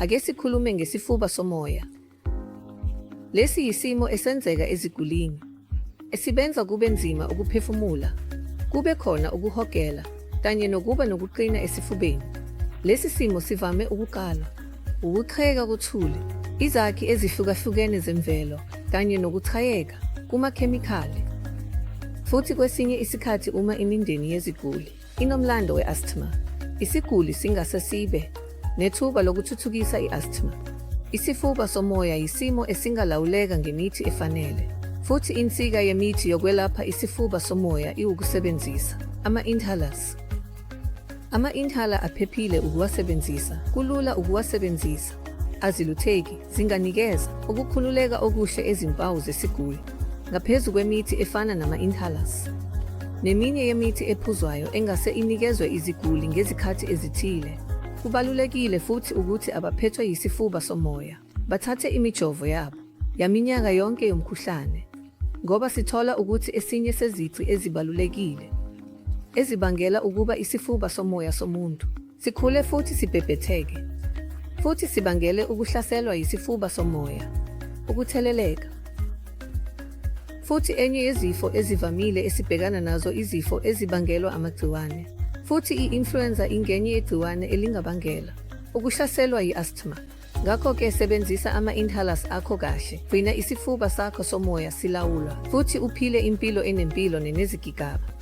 Ake sikhulume ngesifuba somoya. Lesi yisimo esenzeka ezigulini, esibenza kube nzima ukuphefumula, kube khona ukuhogela kanye nokuba nokuqina esifubeni. Lesi simo sivame ukuqala wukucheka kothuli, izakhi ezihlukahlukene zemvelo kanye nokuchayeka kumakhemikhali. Futhi kwesinye isikhathi uma imindeni yeziguli inomlando we-asthma, isiguli singase sibe nethuba lokuthuthukisa i-asthma. Isifuba somoya yisimo esingalawuleka ngemithi efanele, futhi insika yemithi yokwelapha isifuba somoya iwukusebenzisa ama-inhalers. Ama-inhaler aphephile ukuwasebenzisa, kulula ukuwasebenzisa, azilutheki, zinganikeza ukukhululeka okuhle ezimpawu zesiguli ngaphezu kwemithi efana nama-inhalers neminye yemithi ephuzwayo engase inikezwe iziguli ngezikhathi ezithile. Kubalulekile futhi ukuthi abaphethwe yisifuba somoya bathathe imijovo yabo yaminyaka yonke yomkhuhlane ngoba sithola ukuthi esinye sezici ezibalulekile ezibangela ukuba isifuba somoya somuntu sikhule futhi sibhebhetheke futhi sibangele ukuhlaselwa yisifuba somoya, ukutheleleka. Futhi enye yezifo ezivamile esibhekana nazo izifo ezibangelwa amagciwane. Futhi i-influenza ingenye yegciwane elingabangela ukuhlaselwa yi-asthma. Ngakho-ke sebenzisa ama-inhalers akho kahle, gcina isifuba sakho somoya silawulwa, futhi uphile impilo enempilo nenezigigaba.